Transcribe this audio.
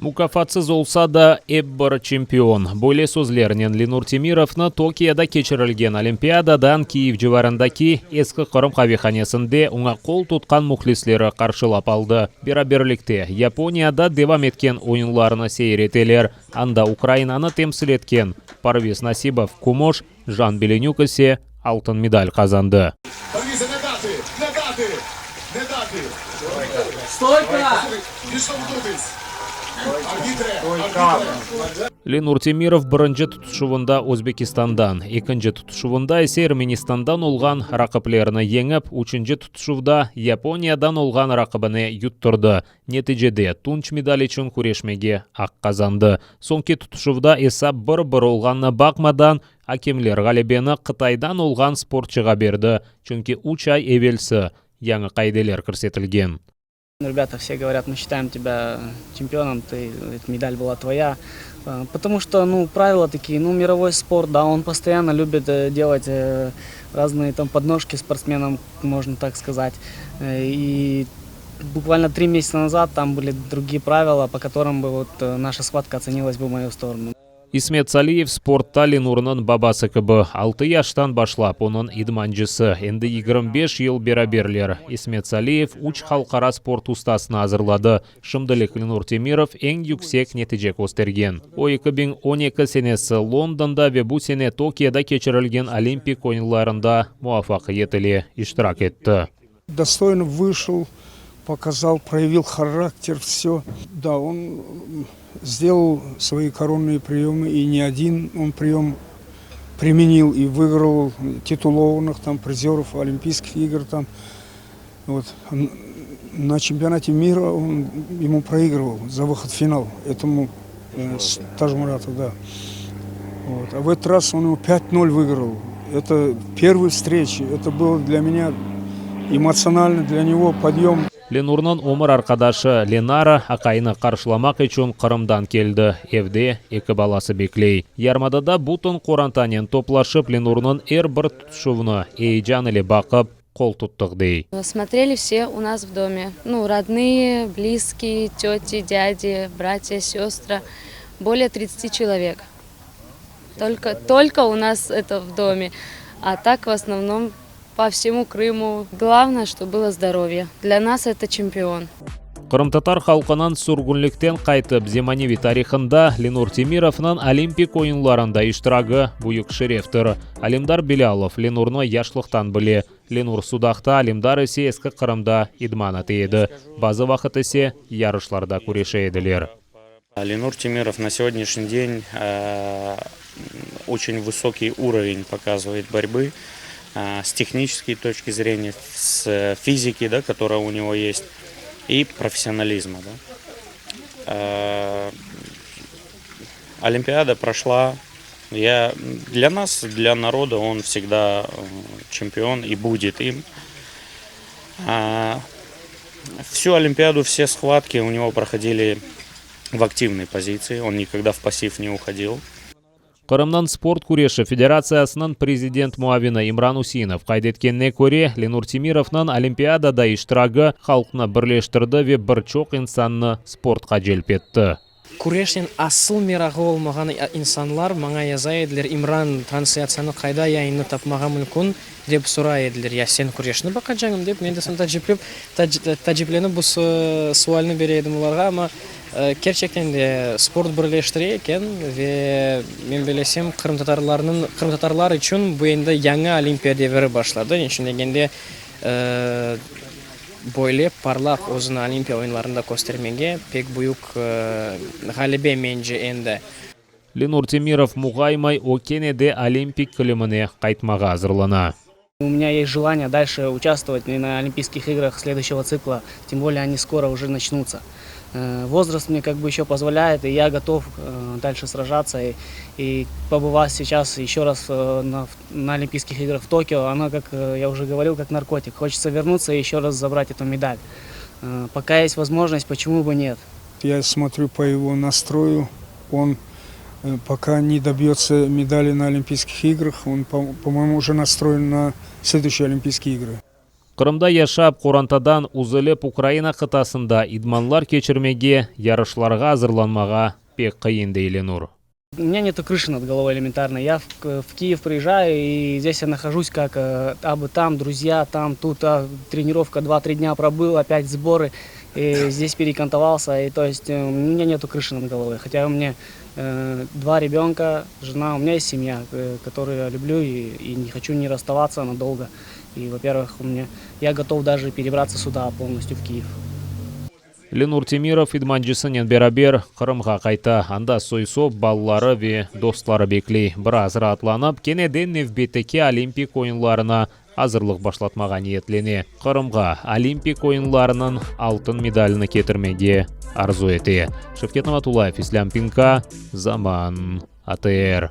Mukâfatsız olsa da, ep bir çempion. Böyle sözlernen Lenur Temirovnı Tokioda keçirilgen Olimpiadadan Kiyev civarındaki Eski Qırım qavehanesinde oña qol tutqan mühlisleri qarşılap aldı. Beraberlikte Yaponiyada devam etken oyunlarnı seyir eteler, anda Ukrainanı temsil etken Parviz Nasibov kümüş, Jan Belenük ise altın medal qazandı. Lenur Temirov birinci tutuşuvında Özbekistandan, ekinci tutuşuvında ise Ermenistandan olğan raqiplerini yeñip, üçünci tutuşuvda Yaponiyadan olğan raqibine yutturdı. Neticede, tunç medal içün küreşmege aq qazandı. Soñki tutuşuvda esap bir-bir olğanına baqmadan, akemler ğalebeni Qıtaydan olğan sportçığa berdi, çünki üç ay evelsi yañı qaideler kirsetilgen. Ребята все говорят, мы считаем тебя чемпионом, ты, медаль была твоя. Потому что, ну, правила такие, ну, мировой спорт, да, он постоянно любит делать разные там подножки спортсменам, можно так сказать. И буквально 3 месяца назад там были другие правила, по которым бы вот наша схватка оценилась бы в мою сторону. İsmet Saliyev sportta Lenurnıñ babası kibi 6 yaştan başlap onıñ idmancısı, endi 25 yıl beraberler. İsmet Saliyev üç halqara sport ustasını azırladı. Şimdilik Lenur Temirov eñ yüksek netice köstergen. O 2012 senesi Londonda ve bu sene Tokioda keçirilgen Olimpik oyunlarında muvafaqiyet ile iştirak etti. Достойно вышел, показал, проявил характер, все. Да, он сделал свои коронные приемы, и не один он прием применил и выиграл титулованных там призеров Олимпийских игр там. Вот. На чемпионате мира он ему проигрывал за выход в финал, этому Тажмурату, да. Вот. А в этот раз он его 5-0 выиграл. Это первые встречи, это было для меня эмоционально, для него подъем. Lenurnıñ ömür arqadaşı Lenara aqayını qarşılamaq içün Qırımdan keldi. Evde eki balası bekley. Yarımadada bütün qorantanen toplaşıp Lenurnıñ er bir tutuşuvını eyecan ile baqıp qol tuttıq dey. Смотрели все у нас в доме. Ну, родные, близкие, тети, дяди, братья, сестры. Более 30 человек. Только у нас это в доме. А так в основном по всему Крыму. Главное, чтобы было здоровье. Для нас это чемпион. Qırımtatar halqınıñ sürgünlikten qaytıp zemaneviy tarihında Lenur Temirovnıñ Olimpik oyunlarında iştiragi büyük şereftir. Alimdar Bilâlov Lenurnı yaşlıqtan bile. Lenur Sudaqta, Alimdar ise Eski Qırımda idman ete edi. Bazı vaqıt ise yarışlarda küreşe ediler. Ленур Темиров на сегодняшний день очень высокий уровень показывает борьбы с технической точки зрения, с физики, да, которая у него есть, и профессионализма. Да. Олимпиада прошла. Для нас, для народа он всегда чемпион и будет им. Всю Олимпиаду, все схватки у него проходили в активной позиции, он никогда в пассив не уходил. Qırımnıñ sport küreşi federatsiyasınıñ prezident muavini İmran Usinov qayd etkenine köre, Lenur Temirovnıñ Olimpiadada iştiragi halqnı birleştirdi ve bir çoq insannı sportqa celp etti. Küreşnen asıl merağı olmağan insanlar maña yaza ediler: İmran, translâtsiyanı qayda yayınnı tapmağa mümkün dep soray ediler. Ya sen küreşni baqacañmı dep, men de soñ taciplenip, taciplenip bu sualni bere edim olarğa, amma kerçekten de sport birleştire eken ve men bilesem qırımtatarlarnıñ qırımtatarlar içün bu endi yañı olimpiya deviri başladı. Niçün degende böyle parlaq özüni olimpiya oyunlarında köstermege pek büyük ğalebe mence endi. Lenur Temirov muğaymay, o kene de olimpik kilimine qaytmağa azırlana. У меня есть желание дальше участвовать и на Олимпийских играх следующего цикла, тем более они скоро уже начнутся. Возраст мне как бы еще позволяет, и я готов дальше сражаться. И побывать сейчас еще раз на Олимпийских играх в Токио, оно, как я уже говорил, как наркотик. Хочется вернуться и еще раз забрать эту медаль. Пока есть возможность, почему бы нет? Я смотрю по его настрою, он пока не добьется медали на Олимпийских играх, он, по-моему, уже настроен на следующие Олимпийские игры. Qırımda yaşap, qorantadan üzülip Ukraina qıtasında idmanlar keçirmege, yarışlarğa azırlanmağa pek qıyın, dey Lenur. У меня нету крыши над головой элементарно. Я в, в Киев приезжаю, и здесь я нахожусь как э, абы там, друзья, там, тут, а, тренировка 2-3 дня пробыл, опять сборы, и здесь перекантовался, и то есть э, у меня нету крыши над головой. Хотя у меня э, два ребенка, жена, у меня есть семья, э, которую я люблю и, и не хочу не расставаться надолго. И, во-первых, у меня, я готов даже перебраться сюда полностью в Киев. Lenur Temirov idmancısınen beraber Qırımğa qayta. Anda soy-sop, balaları ve dostları bekley. Biraz raatlanıp, kene de nevbetteki Olimpik oyunlarına azırlıq başlatmağa niyetlene. Qırımğa Olimpik oyunlarınıñ altın medalini ketirmege arzu ete. Şevket Namatullayev, İslâm Pinka, Zaman, ATR.